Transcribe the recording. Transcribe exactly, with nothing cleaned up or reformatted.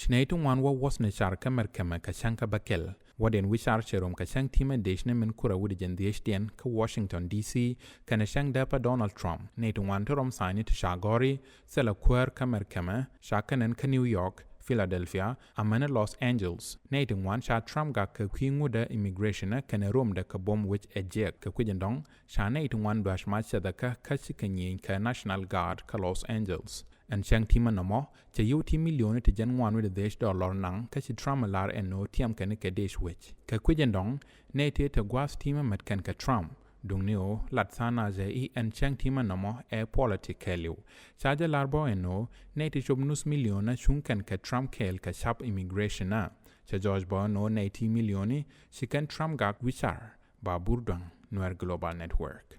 Ci nɛy ti ŋuan wä wuɔth ni car kä Mɛrkɛmɛ kɛ cäŋ kä bäkɛl. Wädiɛn wi̱c car cɛ rom kɛ cäŋ ti̱mɛ dec ni min kurɛ wi̱cdɛ jiɛn dhieec diɛn kä Washington D C kɛnɛ cäŋ dääpä Donald Trump. Nɛy ti ŋuan ti rom tha̱a̱ny ni ti ca gɔ̱ri thilɛ kuäär kä Mɛrkɛmɛ, ca kɛnɛn kä New York, Philadelphia, amäni Los Angeles. Nɛy ti ŋuan ca Trump gak kɛ kui̱ ŋutdä immigration kɛnɛ romdɛ kɛ buɔ̱m wec ɛ jiɛk. Kɛ kui̱c in dɔ̱ŋ, ca nɛy ti ŋuan dua̱c mac cɛ dhɛ kä kä ci kɛ nyieny kɛ National Guard kä Los Angeles. Ɛn cäŋ ti̱mɛ nɔmɔ cɛ yio̱w ti milioni ti jiɛn ŋuan wi̱cdɛ dhieec dɔlɔr naŋ kä ci Trump ɛ lar ɛn ɣöö tiɛmkɛ ni kɛ dec wec. Kɛ kui̱c in dɔ̱ŋ, nɛy tëë te gua̱a̱th ti̱mɛ mät kɛn kɛ Trump, duŋni ɣöö lat tha̱a̱ŋ nath ɛ i̱ ɛn cäŋ ti̱mɛ nɔmɔ ɛ politic kɛɛliw. Ca jɛ lar bä ɛn ɣöö nɛy ti cop nuth milion ɛ cuŋ kɛn kɛ Trump kɛɛl kɛ ca̱p immigration ɛ. Cɛ jɔɔc bä ɛn ɣöö nɛy ti milioni ci kɛn Trump gak wi̱c car. Babur Duaŋ, Nuer Global Network.